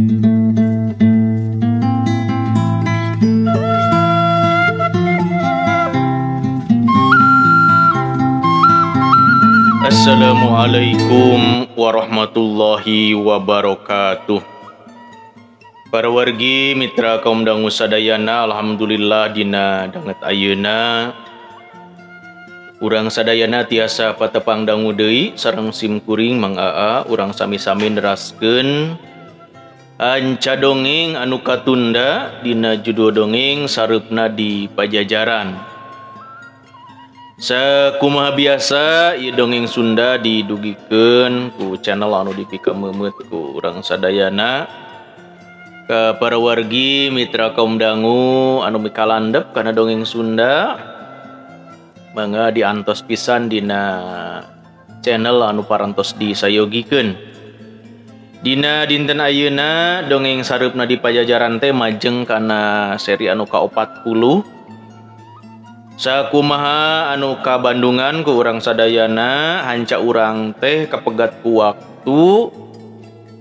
Assalamualaikum warahmatullahi wabarakatuh. Para wargi mitra kaum dangu sadayana, alhamdulillah dina danget ayeuna urang sadayana tiasa patepang dangu deui sareng sim kuring Mang Aa, urang sami-sami neraskeun anca dongeng anu katunda dina judul dongeng Sareupna di Pajajaran. Sakumaha biasa ieu dongeng Sunda didugikeun ku channel anu dipikameumeut ku urang sadayana. Ka para wargi mitra kaum dangu anu mikalandep kana dongeng Sunda, mangga diantos pisan dina channel anu parantos disayogikeun. Dina dinten ayeuna dongeng Sareupna di Pajajaran teh majeng kana seri anu ka-40. Sakumaha anu kabandungan ku urang sadayana, hanca urang teh kapegat ku waktu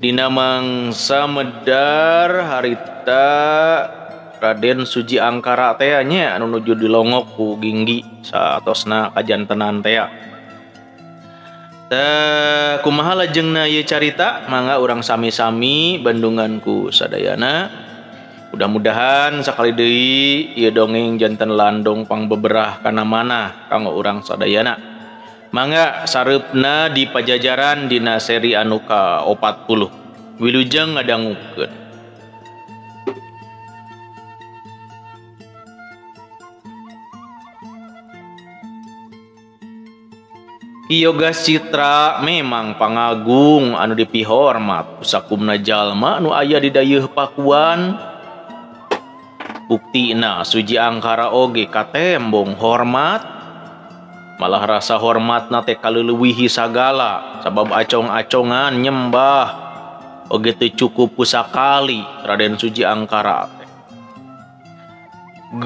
dina mangsa medar harita Raden Suji Angkara teh nya anu nuju dilongok ku Ginggi saatosna kajantenan teh. Tah kumaha lajengna ieu carita, mangga urang sami-sami bandungan ku sadayana. Mudah-mudahan sakali deui ieu dongeng janten landong pangbeberah kana manah kanggo urang sadayana. Mangga Sareupna di Pajajaran dina seri anu ka-40. Wilujeng ngadangukeun. Ki Yogas Citra memang pangagung anu dipihormat ku sakumna jalma anu aya di dayeuh Pakuan. Buktina Suji Angkara oge katembong hormat, malah rasa hormatna teh kaleulewihi sagala sabab acong-acongan nyembah oge teu cukup ku sakali Raden Suji Angkara teh.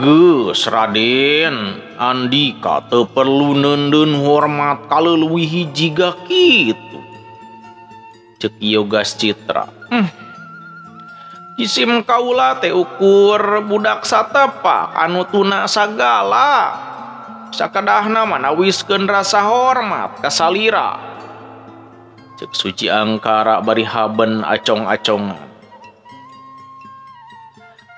Geus Raden, andika teu perlu neundeun hormat kaleulewihi jiga kitu, ceuk Yogas Citra. Jisim kaula teh ukur budak satapak anu tuna sagala, sakadahna manawiskeun rasa hormat ka salira, ceuk Suji Angkara bari haben acong-acongan.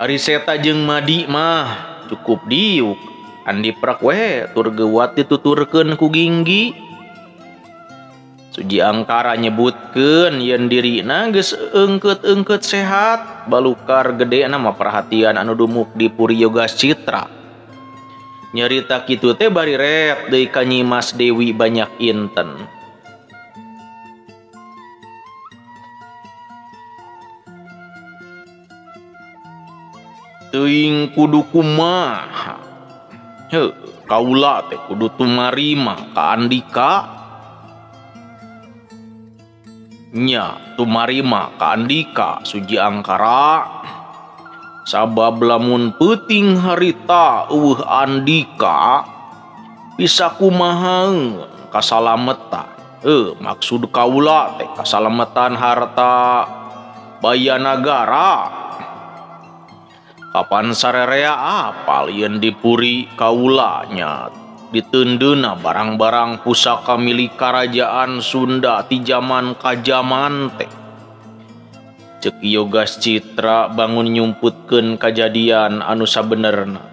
Ari Seta jeung Madi mah cukup diuk, andi prak we tur geuwat dituturkeun ku Ginggi. Suji Angkara nyebutkeun yen dirina geus eungkeut-eungkeut sehat, balukar gedena mah perhatian anu dumuk di Puri Yogas Citra. Nyarita kitu teh bari ret deui ka Nyimas Dewi Banyak Inten. Teuing kudu kumaha? Heuh, kaula teh kudu tumarima ka andika. Nya tumarima ka andika Suji Angkara, sabab lamun peuting harita eueuh andika bisa kumaha kasalametan. Maksud kaula teh kasalametan harta bayanagara. Kapan sarerea apal yen di puri kaula nya diteundeuna barang-barang pusaka milik karajaan Sunda ti jaman ka jaman teh. Ceuk Yogas Citra bangun nyumputkeun kajadian anu sabenerna.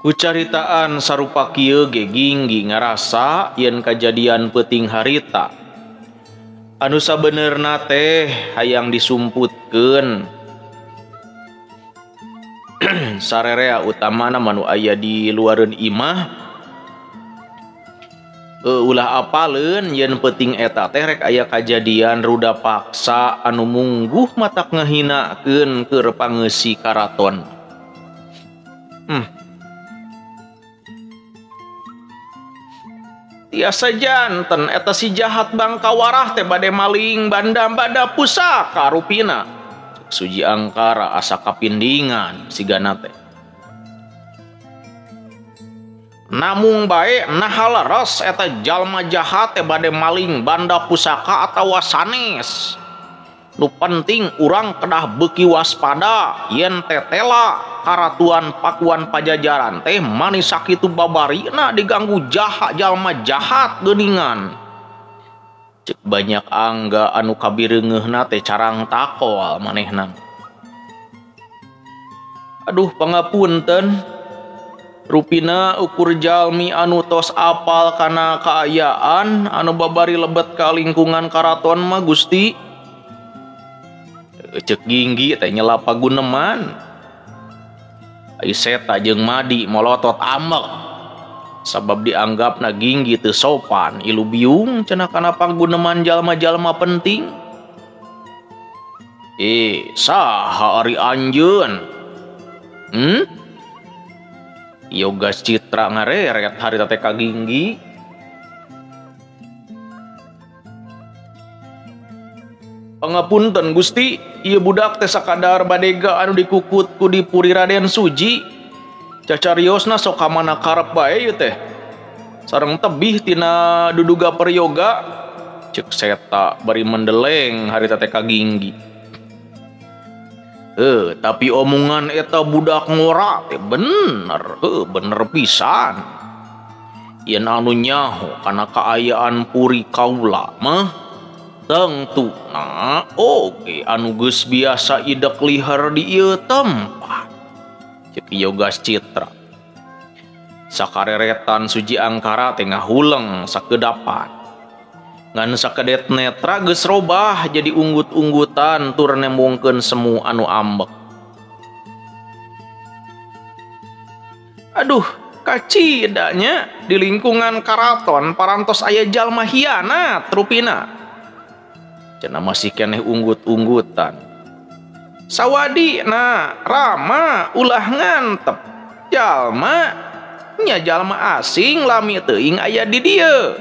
Ku caritaan sarupa kieu ge Ginggi ngarasa yen kajadian peuting harita anu sabenerna teh hayang disumputkeun. Sarerea utamana manu aya di luareun imah, ulah apaleun yen peuting eta teh rek aya kajadian ruda paksa anu mungguh matak ngahinakeun keur pangeusi karaton. Tiasa janten eta si jahat Bangkawarah teh bade maling banda-banda pusaka rupina. Suji Angkara asa kapindingan sigana teh. Namung bae naha leres eta jalma jahat teh bade maling banda pusaka atawa sanes. Nu penting urang kedah beuki waspada yen tetela karatuan Pakuan Pajajaran teh manis sakitu babarina diganggu jahat jalma jahat geuningan. Cek banyak angga anu kabireungeuhna teh carang takol manehna. Aduh pangapunten, rupina ukur jalmi anu tos apal kana kaayaan anu babari lebet ka lingkungan karaton mah Gusti. Cek Ginggi teh nyela paguneman. Ai Seta jeung Madi molotot ambek. Sabab dianggapna Ginggi teu sopan ilu biung cenah kana paguneman jalma-jalma penting. Saha ari anjeun? Yoga Citra ngareret harita teh ka Ginggi. Pangapunten Gusti, ieu budak teh sakadar badega anu dikukut ku di Puri Raden Suji. Cacariosna sok ka mana karep bae ieu teh. Sareng tebih tina duduga peryoga. Cek Seta bari mendeleng harita teh ka Ginggi. Tapi omongan eta budak ngora teh bener, bener pisan. Yen anu nyaho kana kaayaan puri kaula mah tengtuna oge anu geus biasa idek liher di ieu tempat. Cek Yogas Citra. Sakareretan Suji Angkara teh ngahuleng sakedapan. Ngan sakedet netra geus robah jadi unggut-unggutan tur nembongkeun semu anu ambek. Aduh, kacidanya di lingkungan karaton parantos aya jalma hianat rupina. Cenah masih keneh unggut-unggutan. Sawadi na Rama ulah ngantep. Jalma nya jalma asing lami teuing aya di dieu.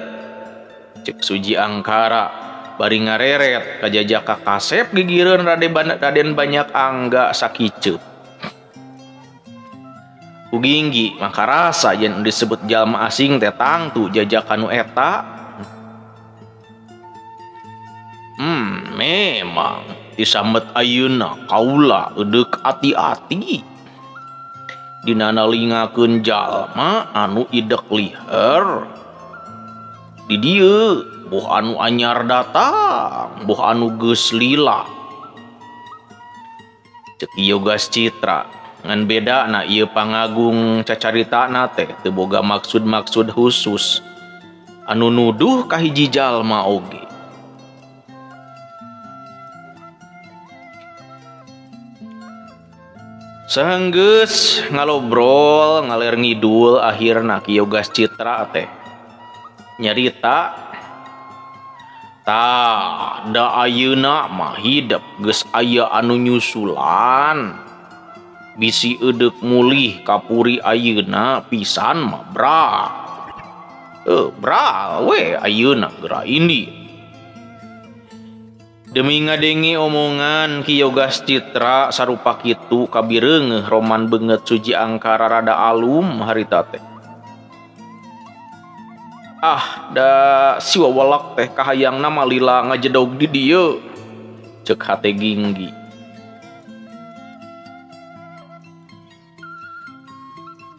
Cek Suji Angkara bari ngareret kajajaka kasep gigireun Raden Banyak Angga sakicup. Ku Ginggi maka rasa yen disebut jalma asing teh tangtu jajakan nu eta. Memang disambet ayeuna kaula edeuk ati-ati. Dina nalingakeun jalma anu idek liher. Di dieu boh anu anyar datang, boh anu geus lila. Cek Yogas Citra ngan bedana ieu pangagung cacaritana teh teu boga maksud-maksud khusus anu nuduh ka hiji jalma oge. Sahenggeus ngalobrol ngaler ngidul akhirna Ki Yogas Citra teh nyarita tah da ayeuna mah hidep geus aya anu nyusulan bisi edeuk mulih ka puri ayeuna pisan mah bra bra we ayeuna geura indi. Demi ngadenge omongan Ki Yogas Citra sarupa kitu kabireungeuh roman beungeut Suji Angkara rada alum harita teh. Ah, da si wawalak teh kahayangna mah lila ngajedog di dieu. Ceuk hate Ginggi.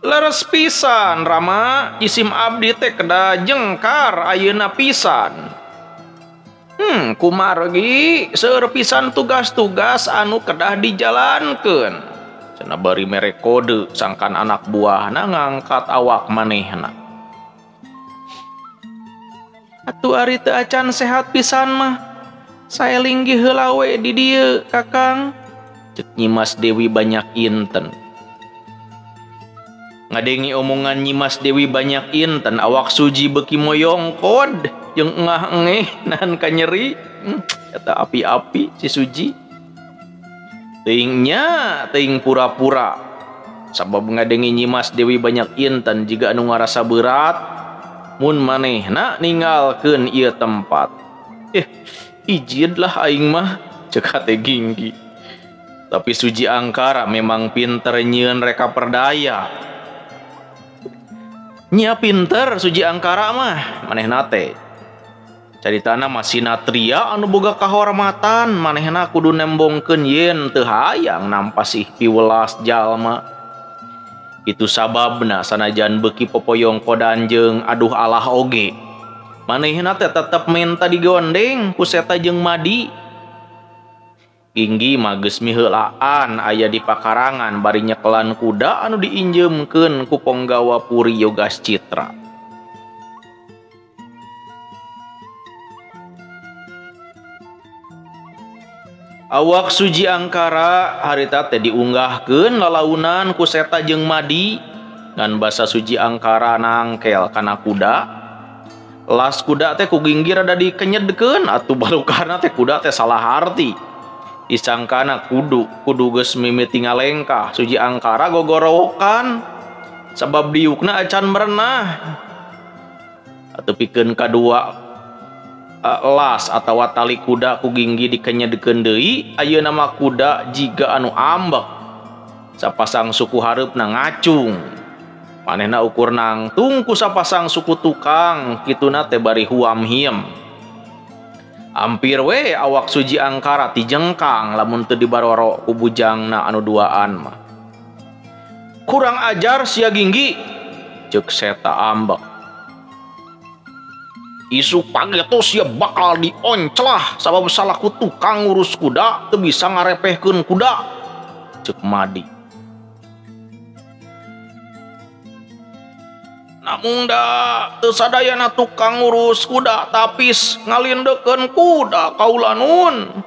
Leres pisan Rama, isim abdi teh kedah jengkar ayeuna pisan. Kumargi seueur pisan tugas-tugas anu kedah dijalankeun. Cenah bari mere kode sangkan anak buahna ngangkat awak manehna. Atuh ari teu acan sehat pisan mah. Sae linggih heula we di dieu, Kakang. Ceuk Nyimas Dewi Banyak Inten. Ngadengi omongan Nyimas Dewi Banyak Inten, awak Suji beuki moyongkod jeung engah engeh nahan kanyeri. Eta api-api si Suji. Teuing nya teuing pura-pura. Sabab ngadengi Nyimas Dewi Banyak Inten jiga anu ngarasa berat mun manehna ninggalkeun ieu tempat. Ijid lah aing mah, ceuk hate Ginggi. Tapi Suji Angkara memang pinter nyieun reka perdaya. Nya pinter Suji Angkara mah manehna teh. Caritana mah sinatria anu boga kahormatan manehna kudu nembongkeun yen teu hayang nampasih piwelas jalma. Itu sababna sanajan beuki popoyong kodan jeung aduh alah oge. Manehna teh tetep minta digondeng ku Seta jeung Madi. Ginggi mah geus miheulaan aya di pakarangan bari nyekelan kuda anu diinjeumkeun ku ponggawa Puri Yogas Citra. Awak Suji Angkara harita teh diunggahkeun lalaunan ku Seta jeung Madi ngan basa Suji Angkara nangkel kana kuda. Las kuda teh ku Ginggi rada dikenyedkeun atuh balukana teh kuda teh salah arti. Disangkana kudu geus mimiti ngalengkah Suji Angkara gogorowokan sabab diukna acan merenah. Atuh pikeun kadua las atawa tali kuda ku Ginggi dikenyedkeun deui ayeuna mah kuda jiga anu ambek. Sapasang suku hareupna ngacung. Manehna ukur nangtung ku sapasang suku tukang kituna teh bari huam hiem. Ampir we awak Suji Angkara tijengkang lamun teu dibaroro ku bujangna anu duaan mah. Kurang ajar sia Ginggi, ceuk Seta ambek. Isuk pageto sia bakal dionclah sabab salaku tukang ngurus kuda teu bisa ngarepehkeun kuda, ceuk Madi. Namung da teu sadayana tukang ngurus kuda tapis ngalindekeun kuda kaula nun.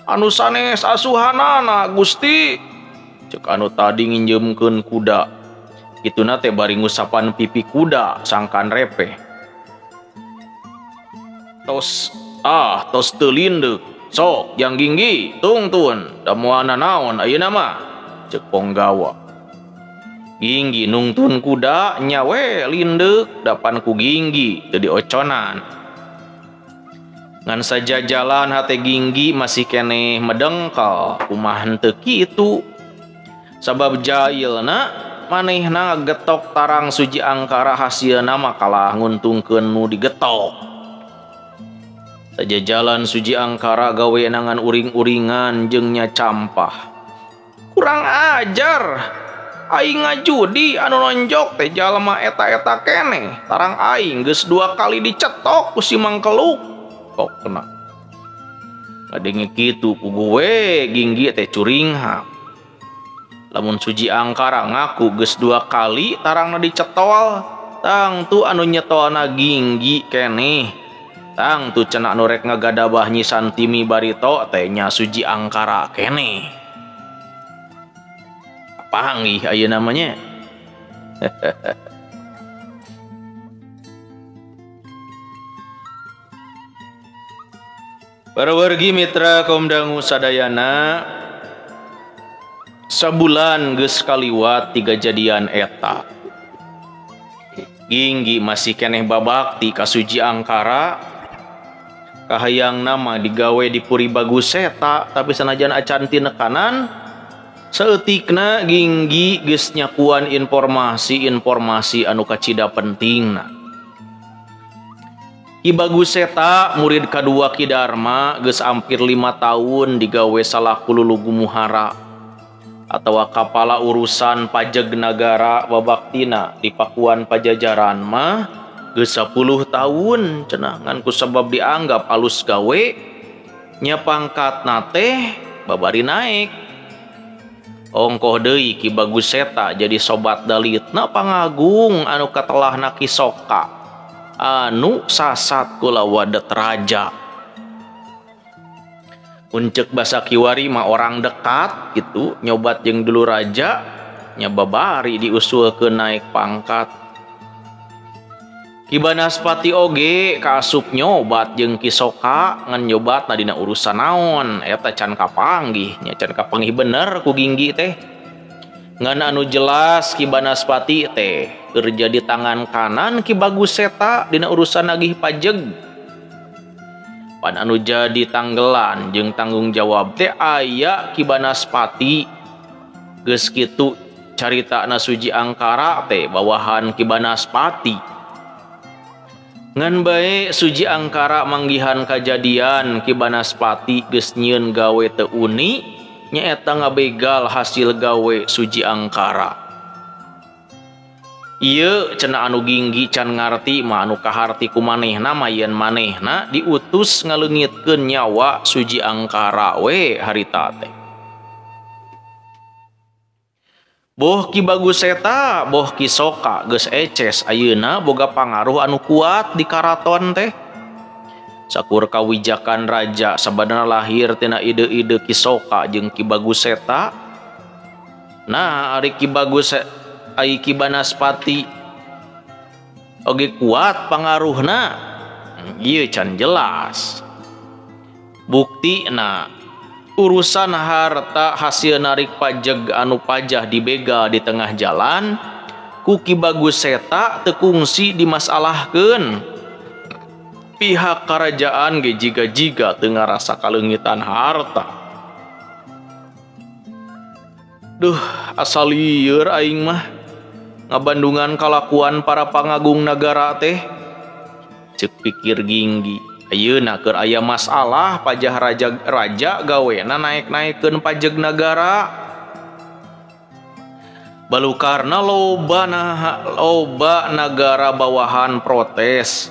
Anu sanes asuhanana Gusti, ceuk anu tadi nginjeumkeun kuda. Kituna teh bari ngusapan pipi kuda sangkan repeh. Tos tos teu lindeuk. Sok jang Ginggi tungtun da moal naon ayeuna mah, ceuk ponggawa. Ginggi nungtun kuda nyawe lindeuk dapan ku Ginggi teu dioconan. Ngan saja jalan hate Ginggi masih keneh medengkel kumaha henteu kitu. Sabab jailna manehna ngagetok tarang Suji Angkara hasilna mah kalah nguntungkeun nu digetok. Saja jalan Suji Angkara gawe nangan uring-uringan jeung nya campah. Kurang ajar. Aing ngajudi anu nonjok teh jalma eta-eta keneh. Tarang aing geus 2 kali dicetok ku si Mangkeluk. Kok kena. Ngadenge kitu ku gue Ginggi teh curinghap. Lamun Suji Angkara ngaku geus 2 kali tarangna dicetol, tangtu anu nyetolna Ginggi keneh. Tangtu cenah anu rek ngagadabah Nyi Santimi barito teh nya Suji Angkara keneh. Panggih ayeuna namanya. Para wargi mitra kaum dangu sadayana, sabulan geus kaliwat tiga jadian eta. Ginggi masih keneh babakti ka Suji Angkara. Kahayang nama digawe di Puri Bagus Seta, tapi sanajan acan tinekanan saeutikna Ginggi geus nyakuan informasi-informasi anu kacida pentingna. Ki Bagus Seta murid kadua Ki Darma geus hampir 5 tahun digawe salaku lulugu muhara atawa kapala urusan pajeg nagara babaktina di Pakuan Pajajaran mah geus 10 tahun cenah ngan ku sabab dianggap alus gawe nya pangkatna teh babari naik. Ongkoh deui Ki Bagus Seta jadi sobat dalitna pangagung anu katelahna Ki Soka anu sasat kulawadet raja. Uncek basa kiwari mah orang dekat gitu nyobat jeung dulu raja nya babari diusulkeun naik pangkat. Ki Banaspati oge kaasup nyobat jeung Ki Soka ngan nyobatna dina urusan naon eta can kapanggih nya can kapanggih bener ku Ginggi teh. Ngan anu jelas Ki Banaspati teh keur jadi tangan kanan Ki Bagus Seta dina urusan nagih pajeg. Pan anu jadi tanggelan jeung tanggung jawab teh aya Ki Banaspati. Geus kitu caritana Suji Angkara teh bawahan Ki Banaspati. Ngan bae Suji Angkara manggihan kajadian Ki Banaspati geus nyieun gawe teu uni nyaeta ngabegal hasil gawe Suji Angkara. Ieu cenah anu Ginggi can ngarti mah anu kaharti ku manehna mah yen manehna diutus ngaleungitkeun nyawa Suji Angkara we harita teh. Boh Ki Bagus Seta, boh Ki Soka geus eces ayeuna boga pangaruh anu kuat di karaton teh. Sakur kawijakan raja sabenerna lahir tina ide-ide Ki Soka jeung Ki Bagus Seta. Nah, ari Ki Bagus ai Ki Banaspati oge kuat pangaruhna. Ieu can jelas. Buktina urusan harta hasil narik pajeg anu pajah dibegal di tengah jalan ku Ki Bagus Seta teu kungsi dimasalahkeun. Pihak kerajaan ge jiga-jiga teu ngarasa kaleungitan harta. Duh, asal lieur aing mah ngabandungan kalakuan para pangagung nagara teh. Ceuk pikir Ginggi. Ayeuna keur aya masalah pajah raja gawena naek-naekkeun pajeg nagara. Balukarna loba nagara bawahan protes.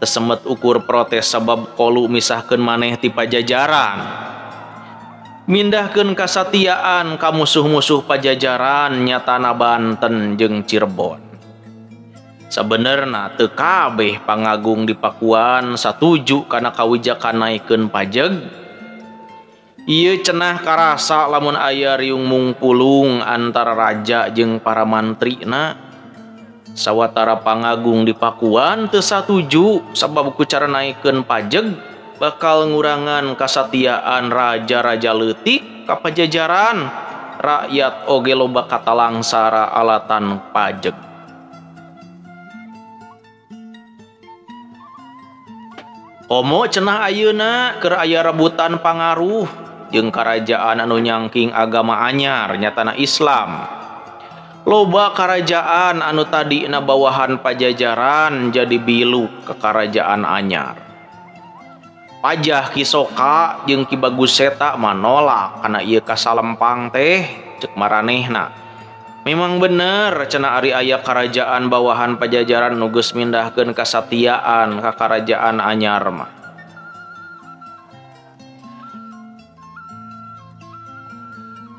Tesemet ukur protes sabab kolu misahkeun maneh ti pajajaran. Mindahkeun kasatiaan ka musuh-musuh pajajaran nyatana Banten jeung Cirebon. Sabenerna teu kabeh pangagung di Pakuan satuju kana kawijakan naikeun pajeg. Ieu cenah karasa lamun aya riung mungpulung antara raja jeung para mantrina. Sawatara pangagung di Pakuan teu satuju sabab ku cara naikeun pajeg bakal ngurangan kasatiaan raja-raja leutik ka pajajaran. Rakyat oge loba katalangsara alatan pajeg. Komo cenah ayeuna keur aya rebutan pangaruh jeung karajaan anu nyangking agama anyar nyatana Islam. Loba karajaan anu tadina bawahan pajajaran jadi bilu ke karajaan anyar. Pajah Ki Soka jeung Ki Bagus Seta manolak kana ieu kasalempang teh ceuk maranehna. Memang bener cenah ari aya karajaan bawahan pajajaran nu geus mindahkeun kasatiaan ka karajaan anyar mah.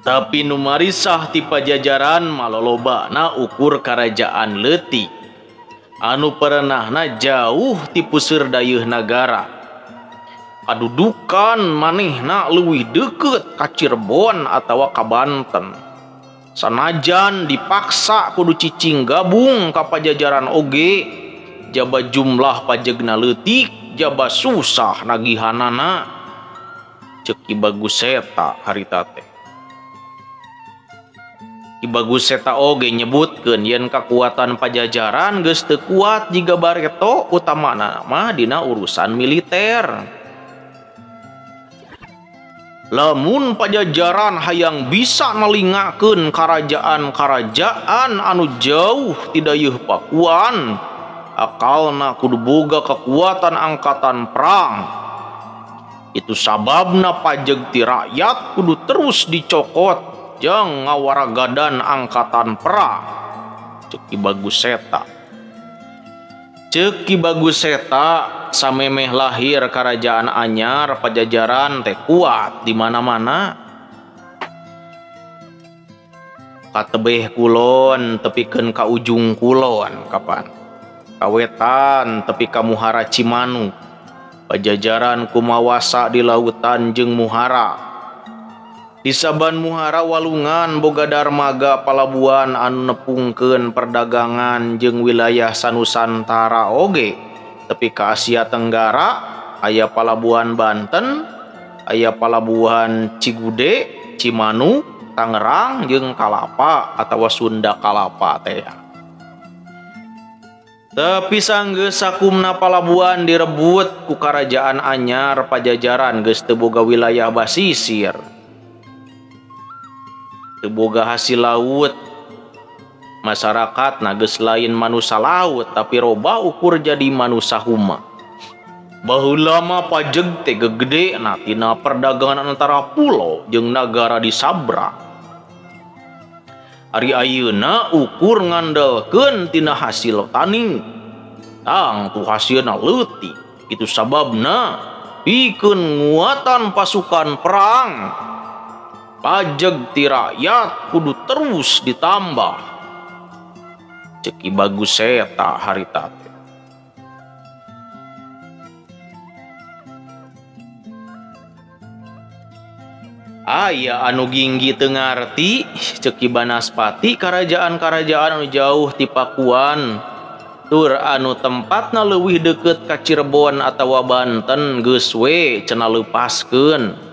Tapi nu marisah ti pajajaran malolobana ukur karajaan leutik anu perenahna jauh ti puseur dayeuh nagara. Kadudukan manehna leuwih deukeut ka Cirebon atawa ka Banten. Sanajan dipaksa kudu cicing gabung ka pajajaran oge, jaba jumlah pajegna leutik, jaba susah nagihanana. Ceuk Ki Bagus Seta harita teh. Ki Bagus Seta oge nyebutkeun yen kakuatan pajajaran geus teu kuat jiga bareto utamana mah dina urusan militer. Lamun pajajaran hayang bisa nalingakeun karajaan-karajaan anu jauh ti dayeuh Pakuan, akalna kudu boga kekuatan angkatan perang. Itu sababna pajeg ti rakyat kudu terus dicokot jang ngawaragadan angkatan perang. Ceuk Ki Bagus Seta. Ceuk Ki Bagus Seta samemeh lahir karajaan anyar pajajaran teh kuat di mana-mana. Katebeh kulon tepikeun ka ujung kulon kapan. Kawetan tepi ka Muhara Cimanuk. Pajajaran kumawasa di lautan jeung muhara. Di saban muhara walungan boga darmaga palabuhan anu nepungkeun perdagangan jeung wilayah sanusantara oge. Tepi ka Asia Tenggara aya palabuhan Banten, aya palabuhan Cigude, Cimanuk, Tangerang jeung Kalapa atawa Sunda Kalapa teh. Tapi sanggeus sakumna palabuhan direbut ku karajaan anyar pajajaran geus teu boga wilayah basisir. Teu boga hasil laut. Masyarakat geus lain manusa laut tapi robah ukur jadi manusa huma. Baheula mah pajeg teh gegede na tina perdagangan antara pulau jeung nagara di Sabra. Ari ayeuna ukur ngandelkeun tina hasil tani. Tang tu hasilna leutik. Itu sababna pikeun nguatan pasukan perang. Pajeg ti rakyat kudu terus ditambah. Cek Ki Bagus Seta harita teh. Aya anu ginggi teu ngarti cek Ki Banaspati karajaan-karajaan anu jauh ti Pakuan tur anu tempatna leuwih deukeut ka Cirebon atawa Banten geus we cenah leupaskeun.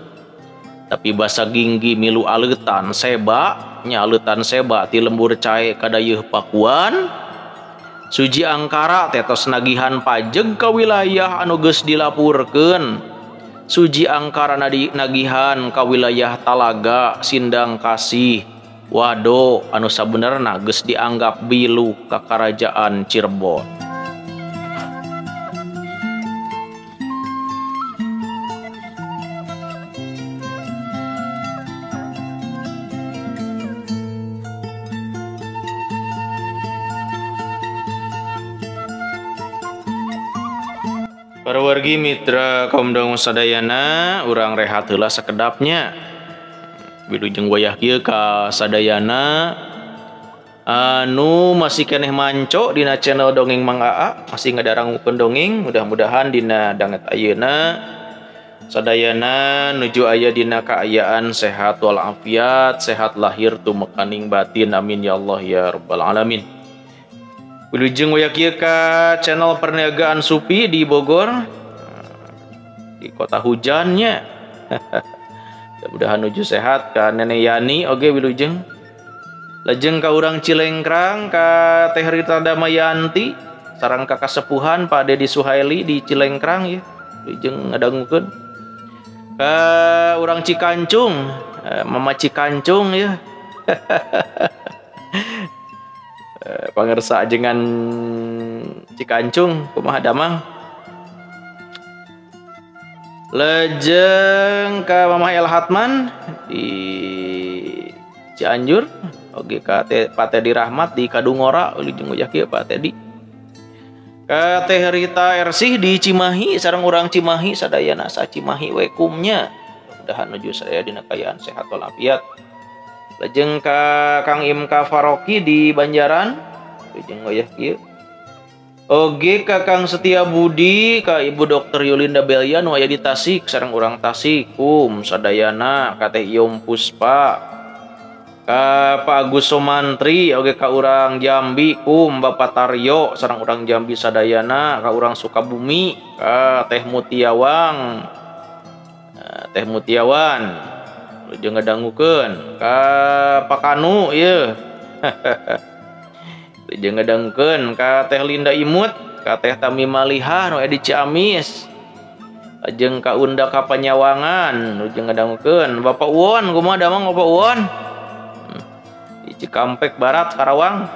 Tapi basa ginggi milu aleutan seba nya aleutan seba ti lembur cae ka dayeuh Pakuan. Suji Angkara teh tos nagihan pajeg ka wilayah anu geus dilapurkeun. Suji Angkara nagihan ka wilayah Talaga, Sindang Kasih, Wado anu sabenerna geus dianggap bilu ka karajaan Cirebon. Para wargi mitra kaum dangu sadayana, urang rehat heula sakedapnya. Wilujeng wayah kieu ka sadayana anu masih keneh manco dina channel Dongeng Mang Aa, masih ngadarangukeun dongeng, mudah-mudahan dina danget ayeuna sadayana nuju aya dina kaayaan sehat walafiat, sehat lahir tumekaning batin, amin ya Allah ya rabbal alamin. Wilujeng wayah kieu ka channel Perniagaan Supi di Bogor, di kota hujannya. Mudah-mudahan nuju sehat ka Nenek Yani oge wilujeng. Lajeng ka urang Cilengkrang ka Teh Rita Damayanti sareng ka kasepuhan Pak Dedi Suhaili di Cilengkrang ya. Wilujeng ngadangukeun. Ka urang Cikancung, Mama Cikancung ya. Pangersa ajengan Cikancung kumaha damang. Lejeng ka Mama El Hatman di Cianjur, oge ka Pak Teddy Rahmat di Kadungora, wilujeng wayah kieu Pak Teddy. Ka Teh Rita Ersih di Cimahi sareng urang Cimahi sadayana sa Cimahi we kumnya. Mudah-mudahan nuju sadaya dina kaayaan sehat walafiat. Lajeng ka Kang Imka Faroki di Banjaran, wilujeng wayah kieu. Oge ka Kang Setia Budi, ka Ibu Dr. Yulinda Belia nu aya di Tasik sareng urang Tasik, kum sadayana, ka Teh Iom Puspa, ka Pak Agus Somantri, oge ka urang Jambi, kum Bapak Taryo sareng urang Jambi sadayana, ka urang Sukabumi, ka Teh Mutiawang, Teh Mutiawan. Wilujeng ngadangukeun ka Pak Kanu ieu. Wilujeng ngadangukeun ka Teh Linda Imut, ka Teh Tami Malihah nu aya di Ciamis. Lajeng ka Unda ka Panyawangan, wilujeng ngadangukeun Bapak Uwon, kumaha damang Bapak Uwon? Di Cikampek Barat, Karawang.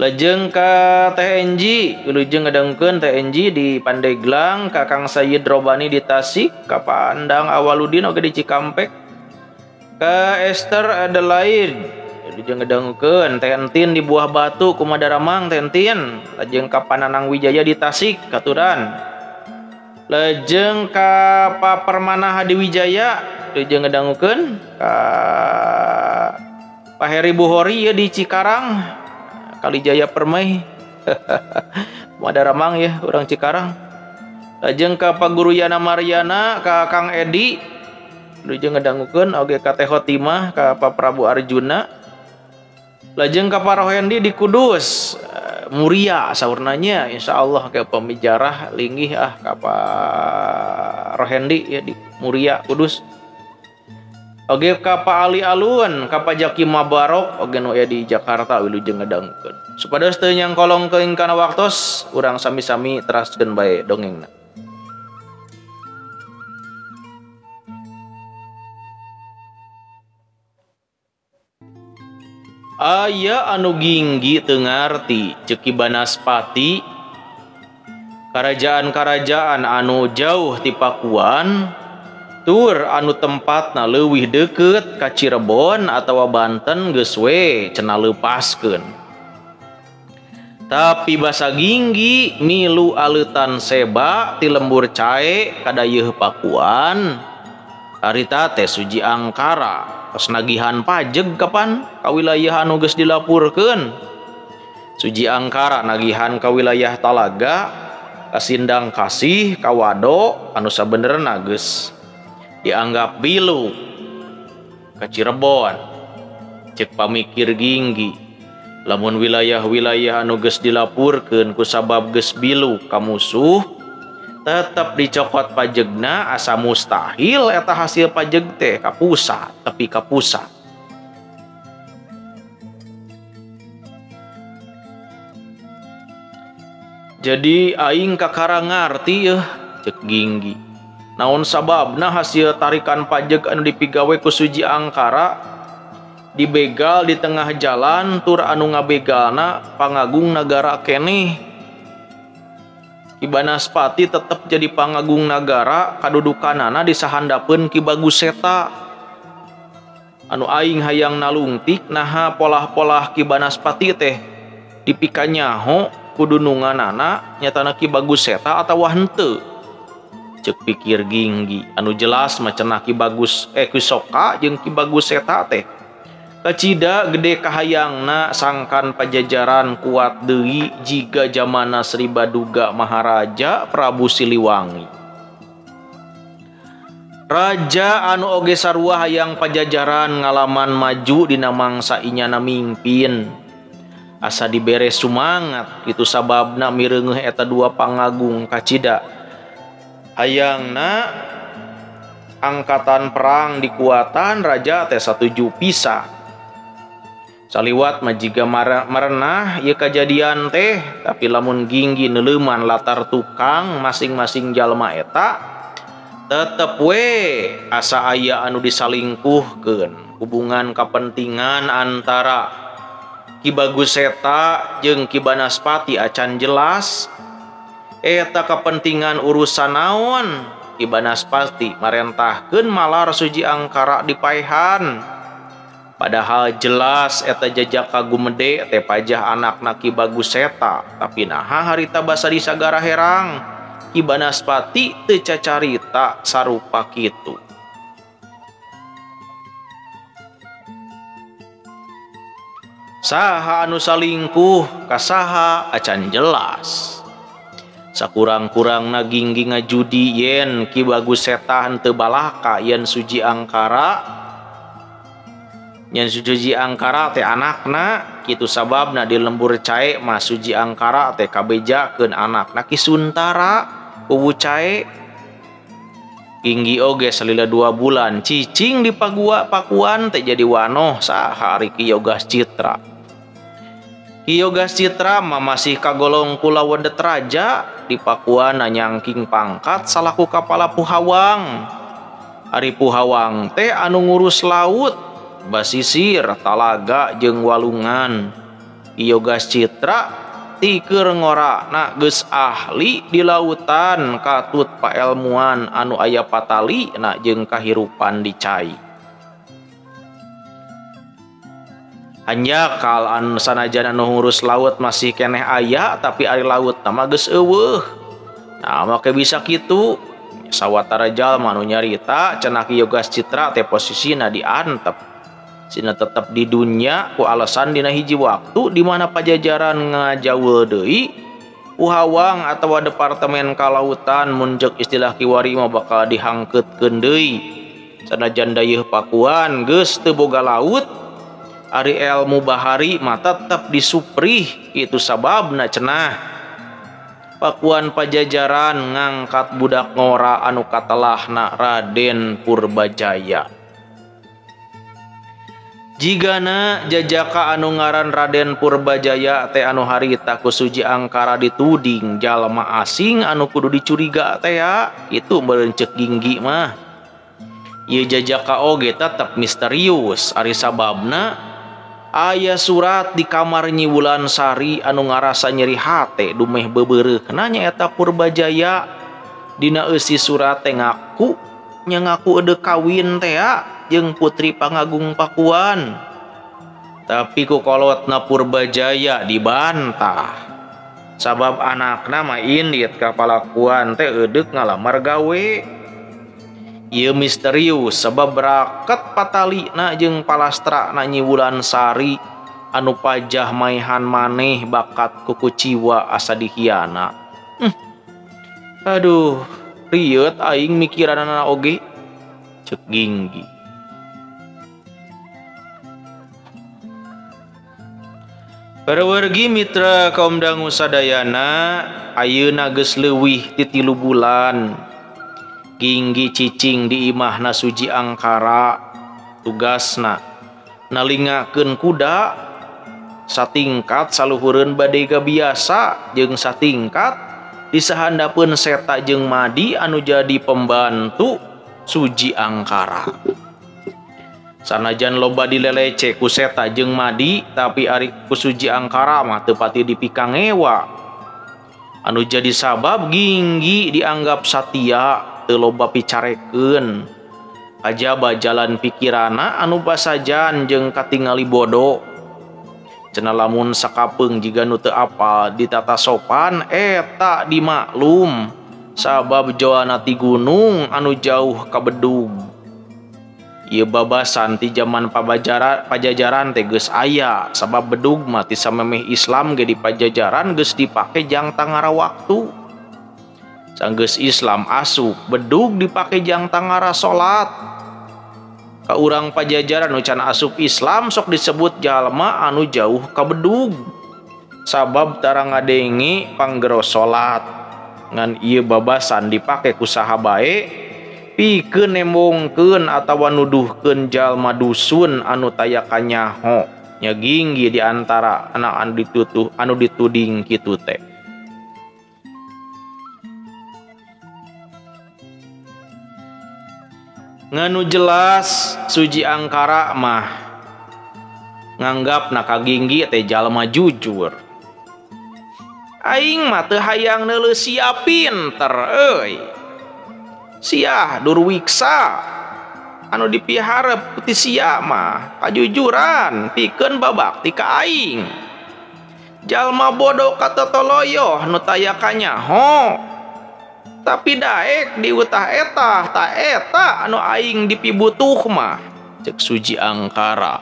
Lajeng ka Teh Enji, wilujeng ngadangukeun Teh Enji di Pandeglang, ka Kang Sayyid Robani di Tasik, ka Pandang Awaludin oge di Cikampek, ka Esther Adelaide, wilujeng ngadangukeun Teh Entin di Buah Batu, kumaha daramang Teh Entin, lajeng ka Pananang Wijaya di Tasik, katuran. Lajeng ka Pak Permana Hadiwijaya, wilujeng ngadangukeun ka Pak Heri Buhori ya di Cikarang, Kalijaya Permai. Madaramang ya orang Cikarang. Lajeng ka Pak Guru Yana Mariana, ka Kang Edi, wilujeng ngadangukeun oge ka Teh Hotimah, ka Pak Prabu Arjuna. Lajeng ka Pak Rohendi di Kudus, Muria saurnanya, insyaallah ke pemijarah linggih ah ka Pak Rohendi ya di Muria Kudus. Oge ka Pak Ali Alun, ka Pak Jaki Mabarok, oge nu aya di Jakarta wilujeng ngadangukeun. Supados teu nyangkolong keuing kana waktos, urang sami-sami teraskeun bae dongengna. Aya anu Ginggi teu ngarti ceuk Ki Banaspati. Karajaan-karajaan anu jauh ti Pakuan tur anu tempatna leuwih deukeut ka Cirebon atawa Banten geus we cenah leupaskeun. Tapi basa Ginggi milu aleutan seba ti lembur cae ka dayeuh Pakuan. Harita teh Suji Angkara tos nagihan pajeg kapan ka wilayah anu geus dilapurkeun. Suji Angkara nagihan ka wilayah Talaga, ka Sindang Kasih, ka Wado anu sabenerna geus dianggap bilu ka Cirebon. Ceuk pamikir Ginggi, lamun wilayah-wilayah anu geus dilapurkeun ku sabab geus bilu ka musuh tetep dicokot pajegna, asa mustahil eta hasil pajeg teh ka pusat, tepi ka pusat. Jadi aing kakara ngarti yeuh ceuk Ginggi. Naon sababna hasil tarikan pajeg anu dipigawe ku Suji Angkara dibegal di tengah jalan tur anu ngabegalna pangagung nagara keneh. Ki Banaspati tetep jadi pangagung nagara kadudukanana disahandapeun Ki Bagus Seta. Anu aing hayang nalungtik naha polah-polah Ki Banaspati teh dipikanyaho kudununganana nyatana Ki Bagus Seta atawa henteu. Ceuk pikir Ginggi, anu jelas mah cenah Ki Bagus Ki Soka jeung Ki Bagus Seta teh kacida gede kahayangna sangkan Pajajaran kuat deui jiga jamana Sri Baduga Maharaja Prabu Siliwangi. Raja anu oge sarua hayang Pajajaran ngalaman maju dina mangsa inyana mingpin. Asa dibere sumangat kitu sababna mireungeuh eta dua pangagung kacida. Hayangna angkatan perang dikuatan raja teh satuju pisan. Saliwat mah jiga marenah ieu kajadian teh, tapi lamun Ginggi neuleuman latar tukang masing-masing jalma eta tetep we asa aya anu disalingkuhkeun. Hubungan kapentingan antara Ki Bagus Seta jeung Ki Banaspati acan jelas. Eta kepentingan urusan naon? Ki Banaspati marentahkeun malar Suji Angkara dipaehan. Padahal jelas eta jajaka gumede teh pajah anakna Ki Bagus Seta, tapi naha harita basa di sagara herang Ki Banaspati teu cacarita sarupa kitu. Saha anu salingkuh ka saha acan jelas. Sakurang-kurangna Ginggi ngajudi yen Ki Bagus Seta henteu balaka yen Suji Angkara. Yen Suji Angkara teh anakna, kitu sababna di lembur cae mah Suji Angkara teh kabejakeun anakna Ki Suntara kuwu cae. Ginggi oge salila 2 bulan cicing di Pakuan teh jadi wanoh saha ari Ki Yogas Citra. Ki Yogas Citra mah masih kagolong kula wedet raja di Pakuan nyangking pangkat salaku kapala Puhawang. Ari Puhawang teh anu ngurus laut, basisir, talaga jeung walungan. Ki Yogas Citra ti keur ngorana geus ahli di lautan katut paelmuan anu aya patali na jeung kahirupan di cai. Hanjakal anu sanajan anu ngurus laut masih keneh aya, tapi ari laut mah geus eueuh. Nah make bisa kitu sawatara jalma anu nyarita cenah Ki Yogas Citra teh posisina diantep. Sina tetep di dunya ku alasan dina hiji waktu di mana Pajajaran ngajaul deui Puhawang atawa departemen kalautan mun jeung istilah kiwari mah bakal dihangkeutkeun deui. Sanajan dayeuh Pakuan geus teu boga laut, ari elmu bahari mah tetep disuprih, kitu sababna cenah Pakuan Pajajaran ngangkat budak ngora anu katelahna Raden Purbajaya. Jigana jajaka anu ngaran Raden Purbajaya teh anu harita ku Suji Angkara dituding jalma asing anu kudu dicuriga teh ya, itu meureun ceuk Ginggi mah. Ieu jajaka oge tetep misterius ari sababna Aya surat di kamar Nyi Wulansari anu ngarasa nyeri hate dumeh bebereuhna nyaeta Purbajaya. Dina eusi surat teh ngaku nya ngaku eudeuh kawin teh jeung putri Pangagung Pakuan. Tapi ku kolotna Purbajaya dibantah. Sabab anakna mah indit ka palakuan teh eudeuh ngalamar gawe. Ieu misterius sebab raket patalina jeung palastrana Nyi Wulansari anu pajah maehan maneh bakat kukuciwa asa dihiana. Aduh, rieut aing mikiranana oge, ceuk Ginggi. Parawargi mitra kaum dangu sadayana, ayeuna geus leuwih ti 3 bulan. Ginggi cicing di imahna Suji Angkara, tugasna nalingakeun kuda satingkat saluhureun badega biasa jeung satingkat disahandapeun Seta jeung Madi anu jadi pembantu Suji Angkara. Sanajan loba dilelece ku Seta jeung Madi, tapi ari ku Suji Angkara mah teu pati dipikangewa. Anu jadi sabab Ginggi dianggap satia teu loba picarekeun. Kajaba jalan pikirana anu basajan jeung katingali bodoh. Cenah lamun sakapeung jiga nu teu apal ditata sopan eta dimaklum sabab joana ti gunung anu jauh ka bedug. Ieu babasan ti jaman pajajaran teh geus aya sabab bedug mah ti samemeh Islam ge di pajajaran geus dipake jang tangara waktu. Sanggeus Islam asup bedug dipake jang tangara salat. Ka urang pajajaran nu can asup Islam sok disebut jalma anu jauh ka bedug sabab tara ngadenge panggero salat. Ngan ieu babasan dipake ku saha bae pikeun nembongkeun atawa nuduhkeun jalma dusun anu taya kanyaho. Nya Ginggi di antara anak anu ditutuh anu dituding kitu teh. Nganu jelas Suji Angkara mah nganggap na ka Ginggi teh jalma jujur. Aing mah teu hayang neuleuh sia pinter euy. Sia durwiksa anu dipiharep ti sia mah kajujuran pikeun babakti ka aing. Jalma bodoh katetoloyoh nu taya kanyaho. Tapi daek diutah etah ta eta anu aing dipibutuh mah, cek Suji Angkara.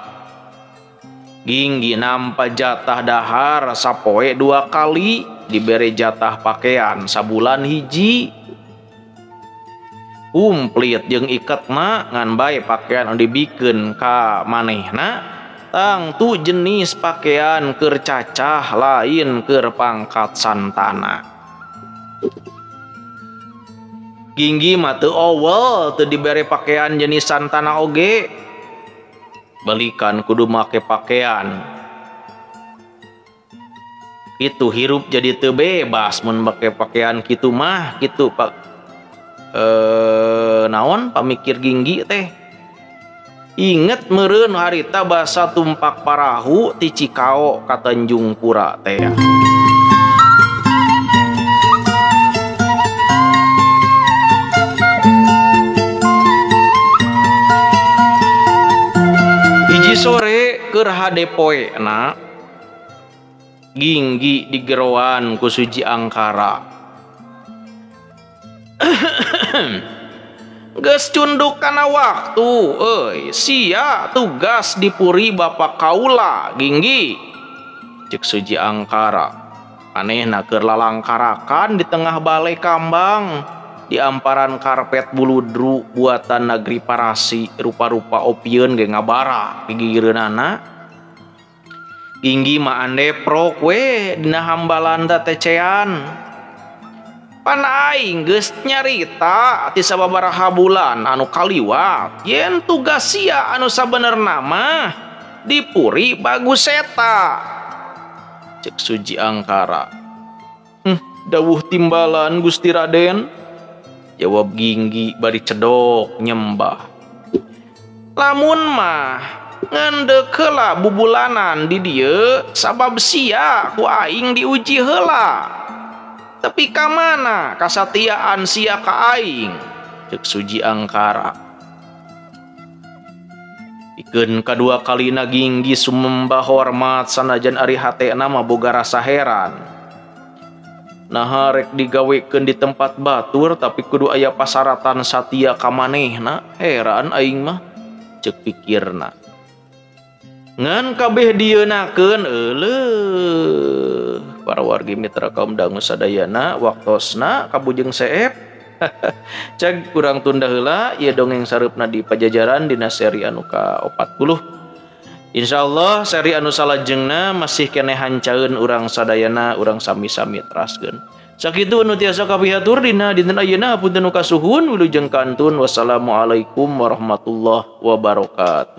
Ginggi nampa jatah dahar sapoe 2 kali, dibere jatah pakaian sabulan hiji. Kumplit jeung iketna ngan bae pakaian anu dibikeun ka manehna tangtu jenis pakaian keur cacah lain keur pangkat santana. Ginggi mah teu owel teu dibere pakaian jenis santana oge. Balikan kudu make pakaian. Kitu hirup jadi teu bebas mun make pakaian kitu mah kitu pak. Naon pamikir Ginggi teh. Inget meureun harita basa tumpak parahu ti Cikao ka Tanjung Pura teh. Hiji sore keur hade poena Ginggi digeroan ku Suji Angkara. Geus cunduk kana waktu euy, sia tugas dipuri bapak kaula Ginggi, cek Suji Angkara. Anehna keur lalangkarakan di tengah balai kambang di amparan karpet buludru buatan negeri Parasi rupa-rupa opieun ge ngabara gigireunana. Ginggi mah andeprok we dina hambalanda tecean. Pan aing geus nyarita ti sababaraha bulan anu kaliwat yen tugas sia anu sabenerna mah dipuri Bagus Seta, cek Suji Angkara. Dawuh timbalan Gusti Raden, jawab Ginggi bari cedok nyembah. Lamun mah Ngan deuk heula bubulanan di dieu sabab sia ku aing diuji heula. Tapi ka mana kasatiaan sia ka aing? Ceuk Suji Angkara. Pikeun kadua kalina Ginggis sumembah hormat sanajan ari hatena mah boga rasa heran. Naha rek digawekeun di tempat batur tapi kudu aya pasaratan satia ka manehna, heran aing mah, ceuk pikirna. Ngan kabeh dieunakeun euleuh. Para wargi mitra kaum dangu sadayana waktosna kabujeng seep. Cag kurang tunda heula ieu dongeng sareupna di Pajajaran dina seri anu ka-40. Insyaallah seri anu salajengna masih keneh hancaeun urang sadayana urang sami-sami teraskeun. Sakitu anu tiasa kapihatur dina dinten ayeuna hapunten nu kasuhun wilujeng kantun wassalamualaikum warahmatullahi wabarakatuh.